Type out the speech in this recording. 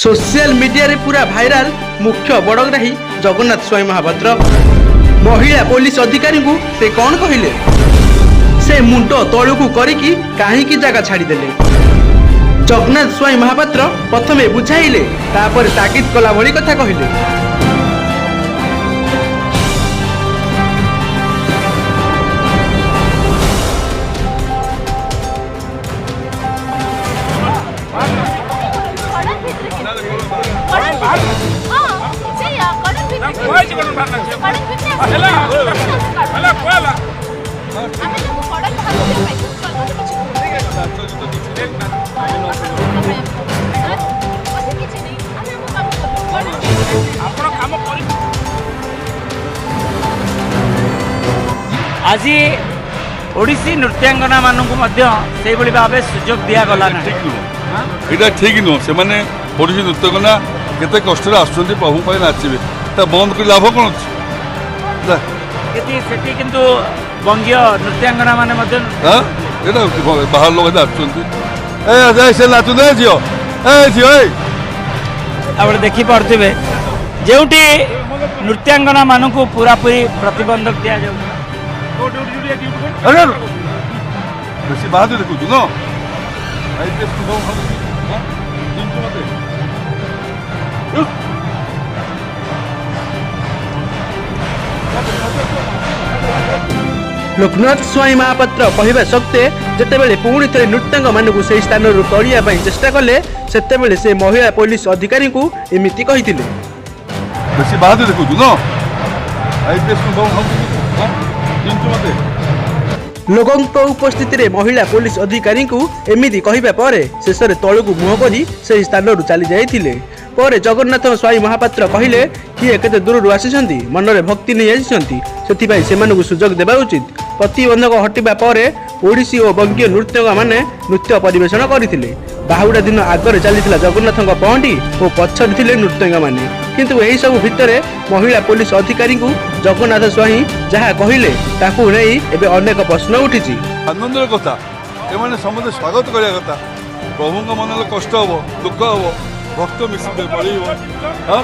Social ମିଡିଆରେ ପୁରା viral ମୁଖ୍ୟ ବଡ଼ଗ୍ରାହୀ ଜଗନ୍ନାଥ ସ୍ୱାଇଁ ମହାପାତ୍ର। ମହିଳା ପୋଲିସ ଅଧିକାରୀଙ୍କୁ ସେ କ'ଣ କହିଲେ? ସେ ମୁଣ୍ଡ ତଳକୁ କରିକି କାହିଁକି ଜାଗା ଛାଡ଼ିଦେଲେ? ଜଗନ୍ନାଥ ସ୍ୱାଇଁ ମହାପାତ୍ର ପ୍ରଥମେ ବୁଝାଇଲେ, ତାପରେ ତାଗିଦ କଲା ଭଳି କଥା କହିଲେ। କଡନ ଭିତରେ କଡନ, ହଁ, ସେଇଆ କଡନ ଭିତରେ। କୁହାଯାଇଛି କଡନ ବାହାର ନା। କଡନ ଭିତରେ ହେଲା ହେଲା, କୁହାହେଲା। ଆମେ ତାକୁ କଡନ ବାହାରକୁ ଯିବା ପାଇଁ କହୁଛୁ, ଅଲଗା ତ କିଛି କହୁନୁ। ଅଧିକ କିଛି ନାହିଁ, ଆମେ ଆମ କାମ କଲୁ କଡନ। ଆପଣ କାମ କରି ଆଜି ଓଡ଼ିଶୀ ନୃତ୍ୟାଙ୍ଗନାମାନଙ୍କୁ ମଧ୍ୟ ସେଇଭଳି ଭାବେ ସୁଯୋଗ ଦିଆଗଲା ନାହିଁ। ଠିକ୍ ନୁହଁ, ଏଇଟା ଠିକ୍ ନୁହଁ। ସେମାନେ ଓଡ଼ିଶୀ ନୃତ୍ୟକନା କେତେ କଷ୍ଟରେ ଆସୁଛନ୍ତି, ପ୍ରଭୁ ପାଇଁ ନାଚିବେ, ତା ବନ୍ଦ କରି ଲାଭ କ'ଣ ଅଛି? ନା। ସେଠି କିନ୍ତୁ ବଙ୍ଗୀୟ ନୃତ୍ୟାଙ୍ଗନା ମାନେ ମଧ୍ୟ ହଁ, ଏଇଟା ବାହାର ଲୋକ ଆସୁଛନ୍ତି। ଏ ସେ ନାଚୁଛନ୍ତି। ଏ ଝିଅ, ଏ ଝିଅ, ଏ। ଆପଣ ଦେଖିପାରୁଥିବେ, ଯେଉଁଠି ନୃତ୍ୟାଙ୍ଗନାମାନଙ୍କୁ ପୁରାପୁରି ପ୍ରତିବନ୍ଧକ ଦିଆଯାଉଛି। ଆରେ, ବେଶୀ ବାହାରେ ଦେଖୁଛୁ ନା? ଆଇପିଏସ୍ ଚିହ୍ନୁଛୁ ମତେ? ଲୋକନାଥ ସ୍ୱାଇଁ ମହାପାତ୍ର କହିବା ସତ୍ତ୍ୱେ ଯେତେବେଳେ ପୁଣି ଥରେ ନୃତ୍ୟାଙ୍ଗମାନଙ୍କୁ ସେହି ସ୍ଥାନରୁ ତଡ଼ିବା ପାଇଁ ଚେଷ୍ଟା କଲେ, ସେତେବେଳେ ସେ ମହିଳା ପୋଲିସ ଅଧିକାରୀଙ୍କୁ ଏମିତି କହିଥିଲେ। ବେଶୀ ବାହାରେ ଦେଖୁଛୁ ନା? ଆଇପିଏସ୍ ଚିହ୍ନୁଛୁ ମତେ? ଲୋକଙ୍କ ଉପସ୍ଥିତିରେ ମହିଳା ପୋଲିସ ଅଧିକାରୀଙ୍କୁ ଏମିତି କହିବା ପରେ ଶେଷରେ ତଳକୁ ମୁହଁ କରି ସେହି ସ୍ଥାନରୁ ଚାଲି ଯାଇଥିଲେ। ପରେ ଜଗନ୍ନାଥ ସ୍ୱାଇଁ ମହାପାତ୍ର କହିଲେ, କିଏ କେତେ ଦୂରରୁ ଆସିଛନ୍ତି, ମନରେ ଭକ୍ତି ନେଇ ଆସିଛନ୍ତି, ସେଥିପାଇଁ ସେମାନଙ୍କୁ ସୁଯୋଗ ଦେବା ଉଚିତ। ପ୍ରତିବନ୍ଧକ ହଟିବା ପରେ ଓଡ଼ିଶୀ ଓ ବଙ୍ଗୀୟ ନୃତ୍ୟମାନେ ନୃତ୍ୟ ପରିବେଷଣ କରିଥିଲେ। ବାହୁଡ଼ା ଦିନ ଆଗରେ ଚାଲିଥିଲା ଜଗନ୍ନାଥଙ୍କ ପହଣ୍ଡି ଓ ପଛରେ ଥିଲେ ନୃତ୍ୟମାନେ। କିନ୍ତୁ ଏହିସବୁ ଭିତରେ ମହିଳା ପୋଲିସ ଅଧିକାରୀଙ୍କୁ ଜଗନ୍ନାଥ ସ୍ୱାଇଁ ଯାହା କହିଲେ, ତାକୁ ନେଇ ଏବେ ଅନେକ ପ୍ରଶ୍ନ ଉଠିଛି। ଆନନ୍ଦର କଥା, ଏମାନେ ସମସ୍ତେ ସ୍ୱାଗତ କରିବା କଥା। ପ୍ରଭୁଙ୍କ ମନରେ କଷ୍ଟ ହବ, ଦୁଃଖ ହବ, ଭକ୍ତ ମିଶି ପଳେଇବ। ହଁ।